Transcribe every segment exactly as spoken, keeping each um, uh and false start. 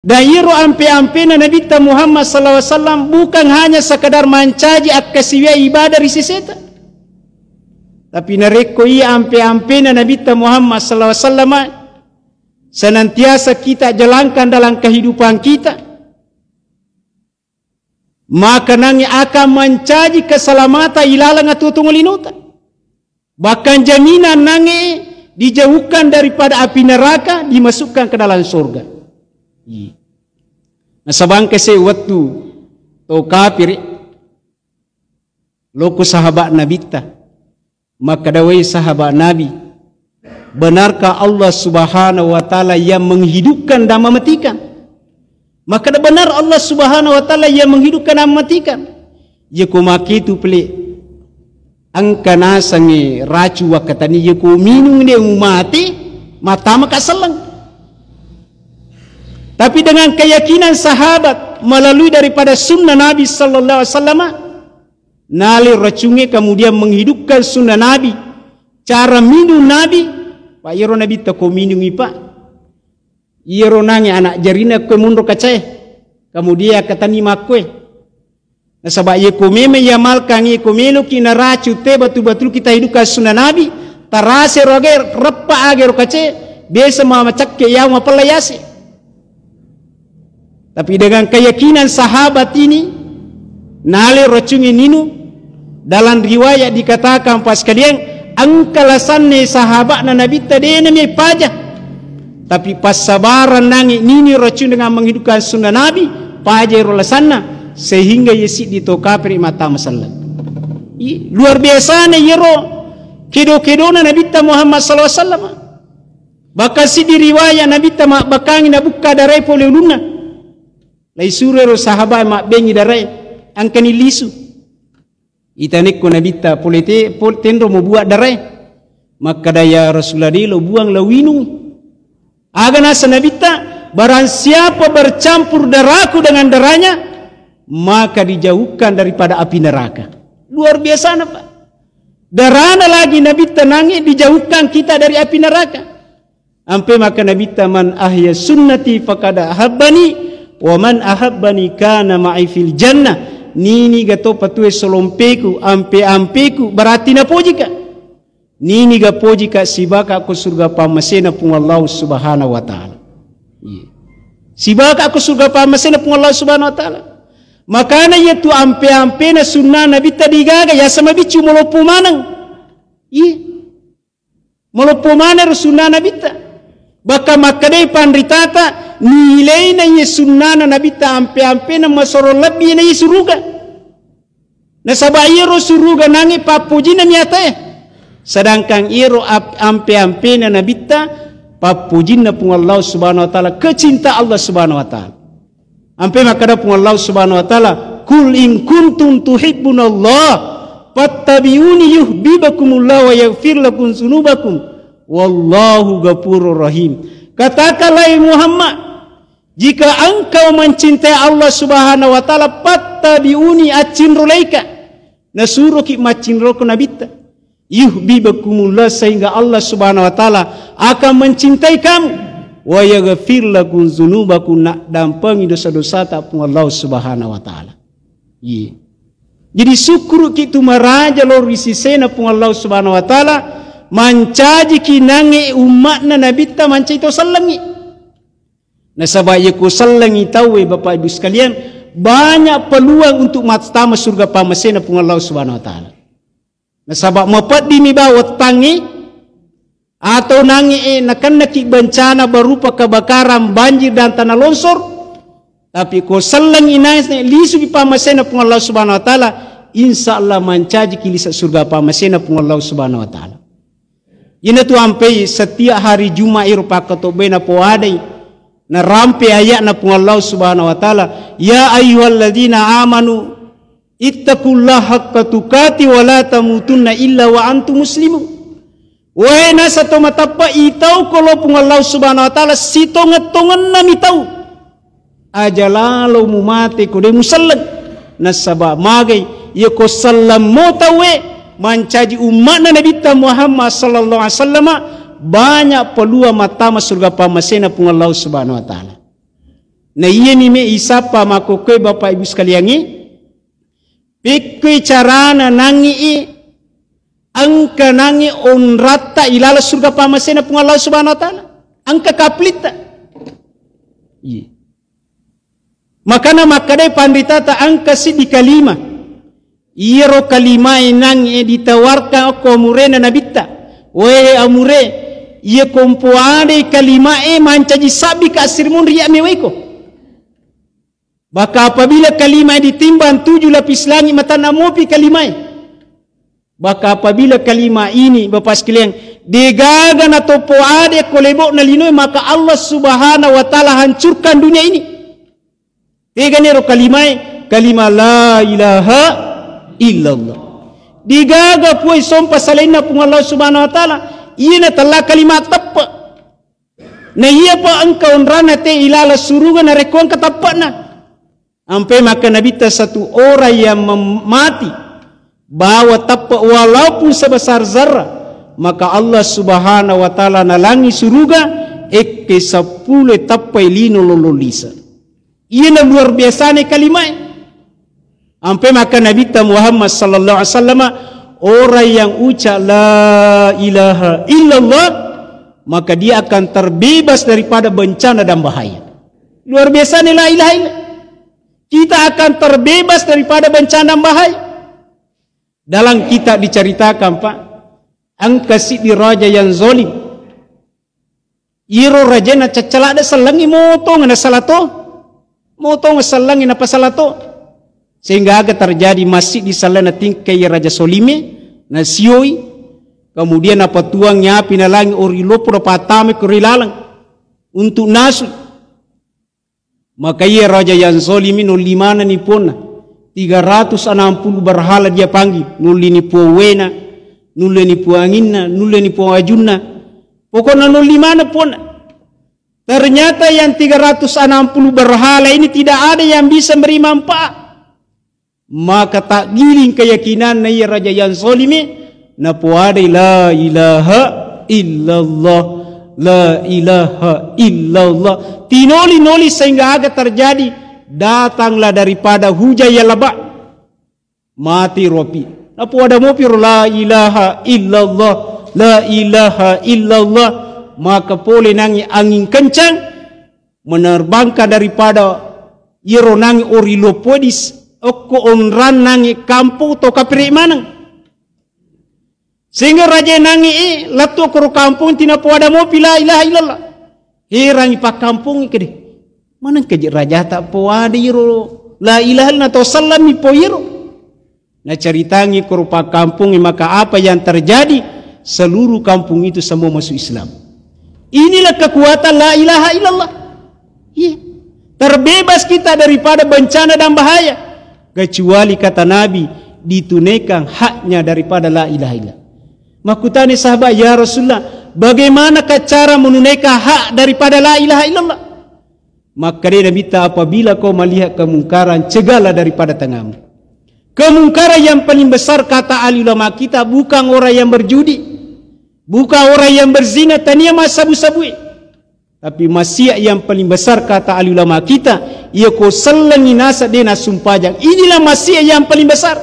Dan iyaro ampe-ampena Nabitta Muhammad sallallahu alaihi wasallam bukan hanya sekadar mancaji akkasiwiang ibadah ri seseta. Tapi narekko iya ampe-ampena Nabitta Muhammad sallallahu alaihi wasallam senantiasa kita jalankan dalam kehidupan kita, maka nange akan mancaji keselamatan ilalang atuo-tuongo linota. Bahkan jaminan nange dijauhkan daripada api neraka, dimasukkan ke dalam surga. Iya. Nasabangka se wettu to kafir loko sahabat Nabitta. Makkeda, "Wei sahabat Nabi, benarkah Allah Subhanahu wa Ta'ala yang menghidupkan dan mematikan?" Makkeda, "Benar Allah Subhanahu wa Ta'ala yang menghidupkan dan mematikan." Yako makitu pele, engka nasengnge racu wakkatani, yako minung de mumate, matama ka selleng. Tapi dengan keyakinan sahabat melalui daripada sunnah Nabi sallallahu alaihi wasallam, nale racungnge kemudian menghidupkan sunnah Nabi, cara minum Nabi, Pak, iyaro Nabitta ko minungi, Pak. Iyaro nange anak jarina koe monro kacae, kemudian akkatanni makkoe. Nasaba iyako memang iamalkan, iyako meloki naracu te batul-batul kita hidupkan sunnah Nabi, tarasero age, reppa age ro kacae, biasa ma-, macakke yawa mapella yase. Tapi dengan keyakinan sahabat ini, nale racungnge ninu, dalam riwayat dikatakan, Pak sekalian, engka lasanne sahabatna Nabitta de nami paja. Tapi passabaran nange nini racung dengan menghidupkan sunnah Nabi, paja ero lasanna, sehingga iya siddi to kafir matama selleng. I, luar biasana iyaro kedo-kedona Nabitta Muhammad sallallahu alaihi wasallam. Bahkan siddi riwayat Nabitta mabbakangi nabukka darae pole ulunna. Laisuro ero sahabat mabbengi darae, engkani lisu. Itanekko Nabitta pole te, pol-, tenro mabua darae. Makkeda, "Ya Rasulullah, de lo buang, lo winung." Aga nasa Nabitta, "Barang siapa bercampur darahku dengan darahnya, maka dijauhkan daripada api neraka." Luar biasana, Pak. Darana lagi Nabitta nange dijauhkan kita dari api neraka. Ampe maka Nabitta, "Man ahya sunnati faqad ahabbani, wa man ahabbani kana ma'i fil jannah." Niniga to patue solompeku, ampe-ampeku, berarti napojika. Niniga pojika, sibaka ko surga pammasena Puang Allah Subhanahu wa Ta'ala. Iya. Sibaka ko surga pammasena Puang Allah Subhanahu wa Ta'ala. Makana iyatu ampe-ampena sunnah Nabitta digaga, yasa mabiccu maloppo maneng. Iya. Maloppo maneng ro sunnah Nabitta. Bahkan makkedai panritata, nilaina iye sunnana Nabitta ampe-ampena masoro lebbi na iye suruga. Nasaba iyaro suruga nange pappojinna miatae. Sedangkan iyaro ap-, ampe-ampena Nabitta pappojinna Puang Allah Subhanahu wa Ta'ala, kecinta Allah Subhanahu wa Ta'ala. Ampe makkeda Puang Allah Subhanahu wa Ta'ala, "Qul in kuntum tuhibbunallah fattabi'uni yuhibbukumullah wa yaghfir lakum dzunubakum wallahu ghafurur rahim." Katakanlah, hai Muhammad, "Jika engkau mencintai Allah Subhanahu wa Ta'ala, fattabi'uni, accinrolaika." Nasuroki maccinroko Nabitta. "Yuhibbukumullah," sehingga Allah Subhanahu wa Ta'ala akan mencintai kamu. "Wa yaghfir lakum dzunubakum," naddampengi dosa-dosata Puang Allah Subhanahu wa Ta'ala. Iya. Jadi sukkuruki tu maraja lao ri sisena Puang Allah Subhanahu wa Ta'ala, mancajiki nange umma'na Nabitta mancaji to sellengi. Nasaba iya ku sellengi tauwe, Bapak Ibu sekalian, banyak peluang untuk mattama surga pammasena Puang Allah Subhanahu wa Ta'ala. Nasaba mapeddimi bawang tangngi atau nangi e nakennaki bencana berupa kebakaran, banjir dan tanah longsor, tapi ko sellengi nase lisuki pammasena Puang Allah Subhanahu wa Ta'ala, insya Allah mancajiki lise surga pammasena Puang Allah Subhanahu wa Ta'ala. Inatu ampei setiap hari Jumat iro pakkatobbae napoadai, narampe ayatna Puang Allah Subhanahu wa Ta'ala, "Ya ayyuhalladzina amanu ittaqullaha haqqa tuqati wa la tamutunna illa wa antum muslimun." Wae nasa to matappa, itau ko lo Puang Allah Subhanahu wa Ta'ala sitongeng-tongenna mitau. Aja lalo mumate ko de muselleng. Nasaba magai, iya ko sellemmo tauwe mancaji umma'na Nabitta Muhammad sallallahu alaihi wasallam, banyak peluang mattama surga pammasena Puang Allah Subhanahu wa Ta'ala. Na iyami me isappa makkokkoe Bapak Ibu sekaliangnge, pekkoi carana nangngi engka nangngi onratta ilaleng surga pamasena Puang Allah Subhanahu wa Ta'ala. Engka kaplitta. Iya. Makana makkadai panritata engka siddi kalima. Iyaro kalimae nangnge ditawarkan okko amurena nabitta. Wé amure, iya kompo adai kalimae mancaji sabbi ka assirimung ri ammewaiko. Maka apabila kalimae ditimbang tujuh lapis langit, matanna mopi kalimae. Maka apabila kalima ini, Bapak sekalian, degaga natoppo ade ko lebo'na linoe, maka Allah Subhanahu wa Ta'ala hancurkan dunia ini. Tegani ro kalimae, kalima la ilaha illallah. Degaga puai sompa salainna Puang Allah Subhanahu wa Ta'ala, iyana tella kalima teppe. Na iyapa engka onrana te ilala suruga narekko engka teppe'na. Ampe maka nabitta satu orang yang mem-, mati bawa teppe walaupun sebesar zarrah, maka Allah Subhanahu wa Ta'ala nalangi suruga ekke seppulo teppe lino lolo lisa. Iyana luar biasane kalimae. Ampe maka Nabitta Muhammad sallallahu alaihi wasallam, orang yang ucap la ilaha illallah, maka dia akan terbebas daripada bencana dan bahaya. Luar biasane la ilaha illallah. Kita akan terbebas daripada bencana dan bahaya. Dalam kitab diceritakan, Pak, engka siddi raja yang zalim. Iro rajana caccaladde sellengngi motong na salato. Motong sellengngi napasalato. Sehingga aga terjadi masih di salana tingkai raja solime, nasioi, kemudian napatuang nyapi nalangi ori lopo napatame ko ri laleng untuk nasu. Maka iya raja yang zolimi nulli manenni puanna. Tiga ratus enam puluh berhala dia panggil. Nulli ni puang wena, nulli ni puang anginna, nulli ni puang ajunna. Pokokna nulli maneng puanna. Ternyata yang tiga ratus enam puluh berhala ini tidak ada yang bisa beri manfaat. Maka takgiling keyakinanna iya raja yang zolimi, napoadai la ilaha illallah, la ilaha illallah. Tinoli-noli sehingga aga terjadi, datanglah daripada hujan yang lebat. Mati ropi. Napoada mopi ro la ilaha illallah, la ilaha illallah. Maka pole nangi angin kencang, menerbangkan daripada iyaro nangi ori lopodis, okko onrang nangi kampung to kapire maneng. Sehingga raja nangi, eh, lettu koro kampung tina poada mopi la ilaha illallah. Herangi pakkampung kede. Maneng keje raja tak poada iro la ilaha illallah to salami po iro. Naceritangi ko rupa kampung, maka apa yang terjadi? Seluruh kampung itu semua masuk Islam. Inilah kekuatan la ilaha illallah. Iya. Terbebas kita daripada bencana dan bahaya. Kecuali kata Nabi, ditunaikan haknya daripada la ilaha illallah. Makkutani sahabat, "Ya Rasulullah, bagaimanakah cara menunaikan hak daripada la ilaha illallah?" Makkeda Nabitta, "Apabila kau melihat kemungkaran, cegahlah daripada tengahmu." Kemungkaran yang paling besar, kata ahli ulama kita, bukan orang yang berjudi, bukan orang yang berzina, tania massabu-sabui. Tapi maksiat yang paling besar, kata ahli ulama kita, iya ko sellengi nasa de nasumpajang. Inilah maksiat yang paling besar.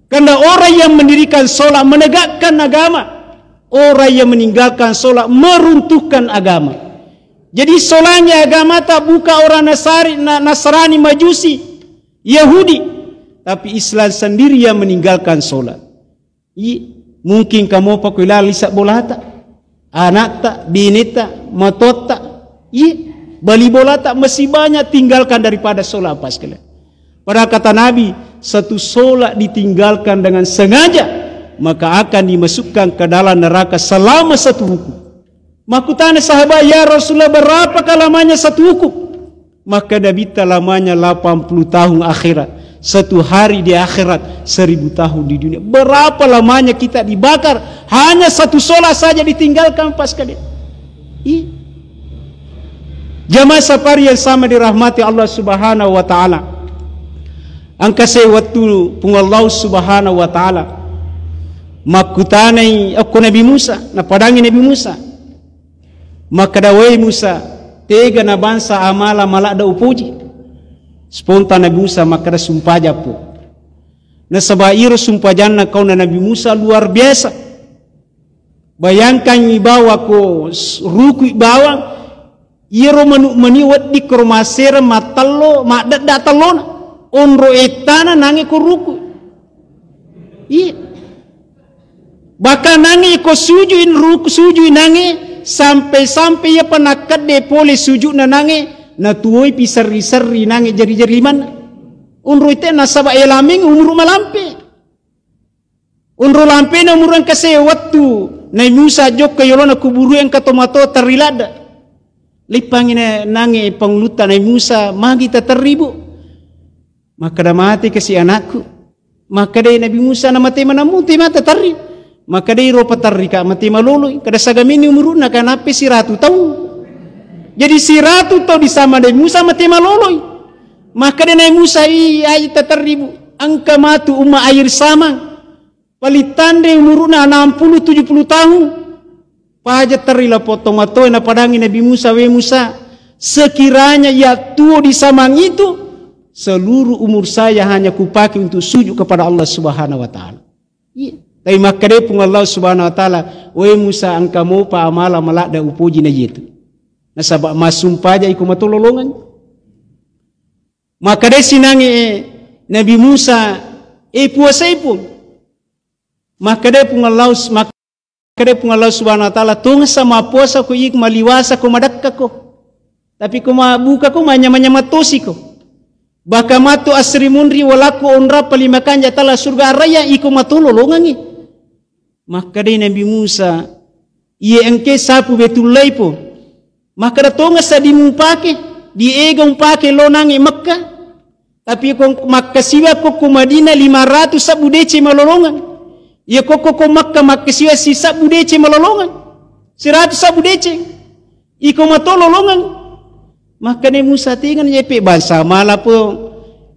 Karena orang yang mendirikan sholat menegakkan agama. Orang yang meninggalkan sholat meruntuhkan agama. Jadi, solangi agama tak buka orang Nasari, Na-, Nasrani, Majusi, Yahudi. Tapi Islam sendiri yang meninggalkan sholat. Iya, mungkin kamu pakai lali bolata. Anakta, bineta, matotta, iya, bali bolata masih banyak tinggalkan daripada sholat pas kalian. Padahal kata Nabi, satu sholat ditinggalkan dengan sengaja, maka akan dimasukkan ke dalam neraka selama satu hukum. Makutana sahabat, "Ya Rasulullah, berapakah lamanya satu hukum?" Maka Nabitta, "Lamanya delapan puluh tahun akhirat. Satu hari di akhirat, seribu tahun di dunia." Berapa lamanya kita dibakar, hanya satu sholat saja ditinggalkan pas kali. Ih. Jamaah sapari yang sama dirahmati Allah Subhanahu wa Ta'ala. Engka sai wettu Puang Allah Subhanahu wa Ta'ala makkutanai okko Nabi Musa, napadangi Nabi Musa. Makkeda, "Wei Musa, Tega na bangsa amala maladda upoji. Spontan Nabi Musa makkeda, "Sumpajappu." Nasaba iro sumpajanna kauna Nabi Musa luar biasa. Bayangkangngi bawa ko s-, rukui bawang, iyaro manu-, mani wedding koro masereng mattello, maddedda tellona. Onro ettana nange ko rukui. Iya. Bahkan nange ko sujui ruku-, sujui nange sampai-sampai iya pa nakkedde pole sujuna nange, natuoi pi serri-serri nange jari-jari manna. Onro ite nasaba elameng umuru malampe. Onro lampena umuru engka se wettu Nabi Musa jokka yolona kuburu engka tomatoa terri ladda. Lippangi na-, nange pangulutta Nabi Musa, "Magi taterri, Bu?" Makkeda, "Mate kasi anakku." Makkedai Nabi Musa, "Na mate manammu te mata terri?" Makkedai, "Ro paterri ka mate maloloi." Kada sagamenni umuruna ka nappe siratu taung. Jadi siratu taung disama Nabi Musa mate maloloi. Makkeda Nabi Musa, "Ih, ai taterri, Bu. Engka matu umma air samang. Paling tanre umuruna enam puluh tujuh puluh tahun." Paja terri lapong tomatoe napadangi Nabi Musa, "We Musa, sekiranya iya tuo di samang itu, seluruh umur saya hanya kupake untuk sujud kepada Allah Subhanahu wa Ta'ala." Iya. Tapi makkeda Puang Allah Subhanahu wa Ta'ala, "We Musa, engka mopa amala maladda upoji na yetu. Nasaba massumpaja iko matololongang." Makkeda sinange Nabi Musa, "E puasa ipun." Makkeda Puang Allah, makkeda Puang Allah Subhanahu wa Ta'ala, "Tongsa mappuasa ko, iko maliwasa ko, madakka ko. Tapi ko mabuka ko, manyama-nyama tosi ko. Baka matu asri munri walakku onrappa lima kanja tala surga araya, iko matololongangi." Makkedai Nabi Musa, "Iye engke sapu Baitullaipo." Makkeda, "Tongsa di mupake, di ega umpake lo nange Mekka. Tapi ko makkasiwa ko, ko Madinah lima ratus sabbu dece malolongang. Iya ko, ko, ko Mekka makkasiwa sisabbu dece malolongang. Siratu sabbu dece. Iko matololongang." Makkeda Musa, "Tengan yepe bangsa malapo.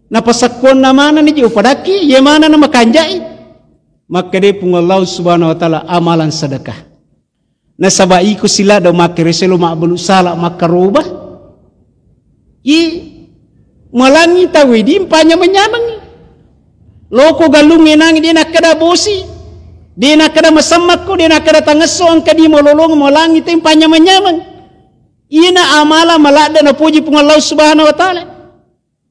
Napasakkuanna manani je upadakki, ye mana na makanjai." Makkeda Puang Allah Subhanahu wa Ta'ala, "Amalan sedekah." Nasaba iko sila do makkere selo mabbelu sala makkaroba. I malangi tawe di mpanyameng-nyameng. Loko galung enang de nakkeda bosi. De nakkeda masemmakko, de nakkeda tangesso, engka di mololong malangi te mpanyameng-nyameng. Ina amala maladda napoji Puang Allah Subhanahu wa Ta'ala.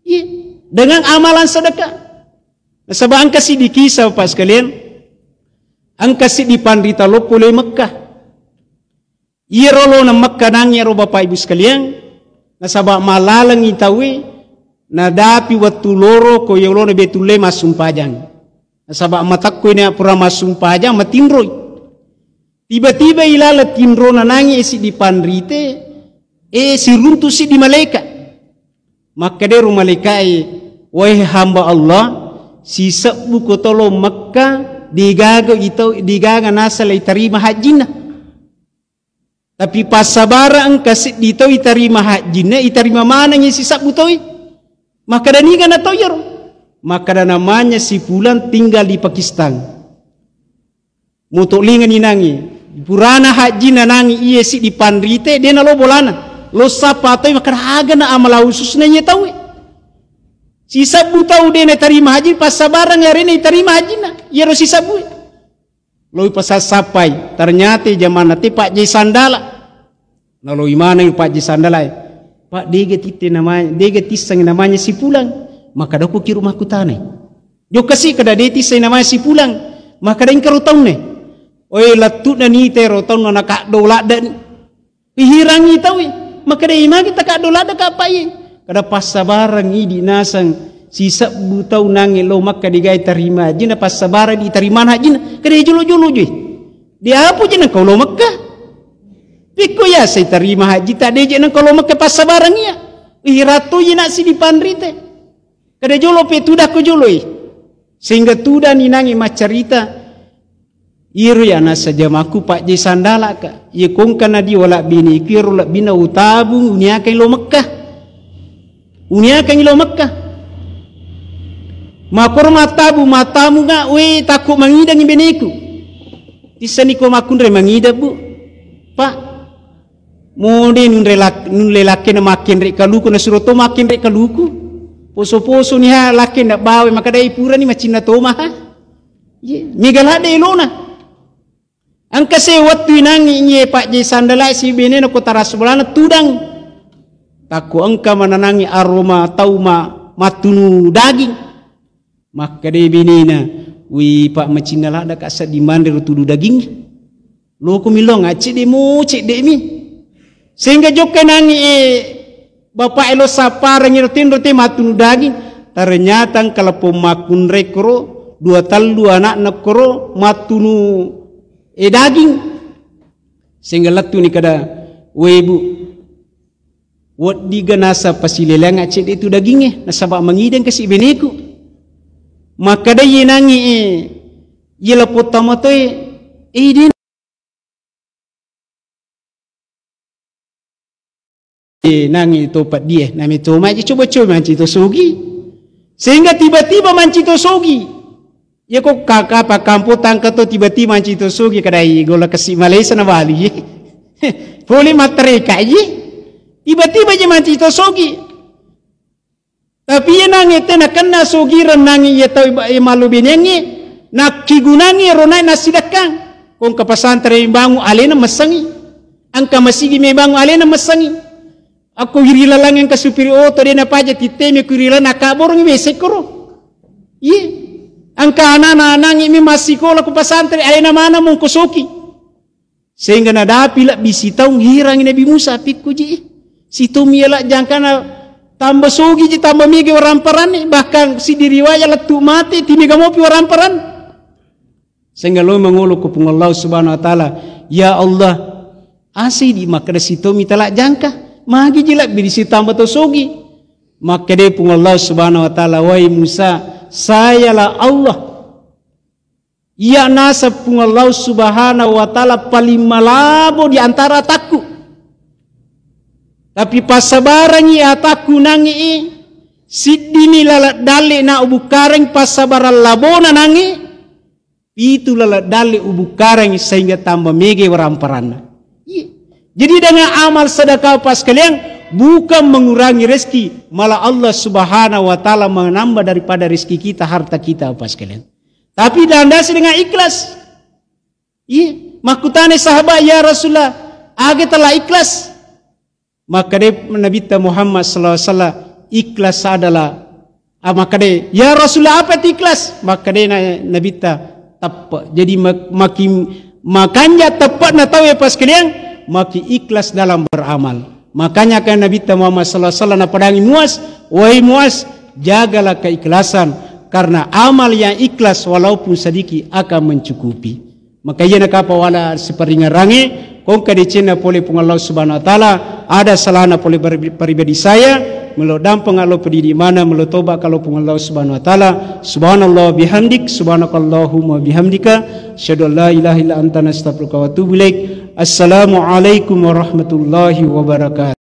Iya, dengan amalan sedekah. Nasaba engka siddi kisah, Bapak sekalian. Engka siddi panrita loppo le Mekka. Iyaro lona Mekka nang iyaro Bapak Ibu sekalian, nasaba malalengi tauwe, nadapi wettu loro ko yolona Baitullahi massumpajang. Nasaba matakko ini pura massumpajang, matinroi. Tiba-tiba ilaleng tinrona nangi e siddi panrite, e siruntu siddi malaika. Makkeda ero malaikae, "Wahai hamba Allah, sisebbu ko tolo Mekka, degaga itau, degaga nasala itarima hajjinna. Tapi passabarang engka seddi tau itarima hajjinna, itarima manengngi sisebbu toi." Makkeda, "Niga na tau iyaro?" Makkeda, "Namanya si Pulan tinggal di Pakistan." Muto'lingani nangi. Purana hajjina nangi iye siddi panrite, de nalo bolana. Lo sappa toi makkeda, "Aga na amala khususna iye tauwe? Sisebbu tau de natarima haji, passabarang arena itarima hajjina. Iyaro sisebbu." Lo ipasassapai, ternyata jamanna te pajjai sandala. Naloi maneng pajji sandalae, "Pak, dega titte namanya, dega tisseng namanya si Pulang?" Makkeda, "Ko kiro makkutanai." "Jokka si kada de tisseng namanya si Pulang." Makkeda, "Engka ro taunna?" "Oi, lattu'na nite ro taunna nakaddo laddani." Ihirangi taui. Makkeda, "Imagi takaddo ladda kappa iye?" Kada passabarang idi naseng sisebbu tau nange lo Makka digae tarima hajjina, passabarang di tarimana hajjina. Kada jolo-jolo joi. Diapo je nengka lo Makka? Pikko yasai tarima haji ta deje nengka lo Makka passabarang iya. Ih, ratto ye nak sidi panrite. Kada jolo pe tudakko joloi. Sehingga tudani nangi maccarita. Iro ya nasa jamaku pajje sandalaka. Ye kongka na di wala bini kiro labbina utabung uniakai lo Makka. Uniakai lo Makka. Makoro matabu matamu nga we takko mangidangi beneku. Tissani ko makkunrai mangida, Bu. Pak, Mode nunre lak-, nulle lakkena makkenre kaluku, nasuro to makkenre kaluku. Poso-poso niha lakkena bawe, makadai purani macinna tomaha. Ye, mega ladde elona. Engka se wettu inangi nye pajje sandala si benena ko tarasu bolana tudang. Takko engka mananangi aroma tau ma-, mattunu daging. Makkeda benena, "Wi, Pak, macinna ladda ka seddi manre ro tudu daging. Loko milong, accedde mo, cedde mi." Sehingga jokka nangi, eh, bapak elo sappareng ero tenro te mattunu daging. Ternyata engka lepo makkunre koro, dua tallu anakna koro mattunu, eh, daging. Sehingga lettu ni kada, "We, Bu, weddiga nasa pasileleang accedde tu dagingnge, nasaba mangideng kasi beneku." Makkeda ye nangi, eh, ye lepo tamatoe, eh, de Eh, nangi to peddie, nami to maji coba-coba manci to sogi. Sehingga tiba-tiba manci to sogi. Ya kok kaka pakampo tangka to tiba-tiba manci to sogi kadai gola kasi Malaysia na Bali. Poli matreka ji. Tiba-tiba je manci to sogi. Tapi iya nange te nakenna sogireng nange iya tau iba-, iya mallubeneangnge, nakkigunangngi ero naik nasidakkang. Kongka pesantren bangun alena messengi. Engka masigi me bangun alena messengi. Akko wiri lalang engka supiri oto de napaja tittemi ku wiri lalang nakabborong wese koro. Iye. Engka anana nange me massikola ku pesantren alena mana mongko soki. Sehingga nadapi lebbi sitaung hirangi Nabi Musa, pikkuji. Sitommi yala jangkana tamba sogi ji, tamba mega waramparanni, bahkan siddi riwayat lettu mate, timega mopi waramparan. Sehingga lo mangolo ko Puang Allah Subhanahu wa Ta'ala, "Ya Allah, asidi makkeda sitommi tala jangka, magi ji lebbi di sitamba to sogi." Makkeda Puang Allah Subhanahu wa Ta'ala, "Wahai Musa, sayalah Allah." Iya naseng Puang Allah Subhanahu wa Ta'ala paling malabo di antara atakku. Tapi passabarangngi atakku nangi, siddini laleng dalle na ubukkareng passabarang labona nangi, pitu laleng dalle ubukkareng sehingga tambah mega waramparanna. Iya. Jadi dengan amal sedekah pas kalian bukan mengurangi rezeki, malah Allah Subhanahu wa Ta'ala menambah daripada rezeki kita, harta kita pas kalian. Tapi dilandasi dengan ikhlas. Iya, makkutana sahabat, "Ya Rasulullah, aga tala ikhlas?" Makkeda Nabitta Muhammad sallallahu alaihi wasallam, "Ikhlas adalah," ah, makkeda, "Ya Rasulullah, apa itu ikhlas?" Makkeda na-, Nabitta, "Teppe." Jadi mak-, makin makanja teppena tau ya pas kalian, makin ikhlas dalam beramal. Makanya kan Nabitta Muhammad sallallahu alaihi wasallam napadangi Muaz, "Wahai Muaz, jagalah keikhlasan, karena amal yang ikhlas walaupun sedikit akan mencukupi." Maka iya nakapa wala siparingerange, kongka decenna pole Puang Allah Subhanahu wa Ta'ala, ada salahna pole beri-, pribadi saya, melo dampeng alo pedidi mana, melo toba kalau Puang Allah Subhanahu wa Ta'ala. Subhanallah bihamdik, subhanakallahumma bihamdika, asyhadu an la ilaha illa anta nastaghfiruka wa atubu ilaik. Assalamualaikum warahmatullahi wabarakatuh.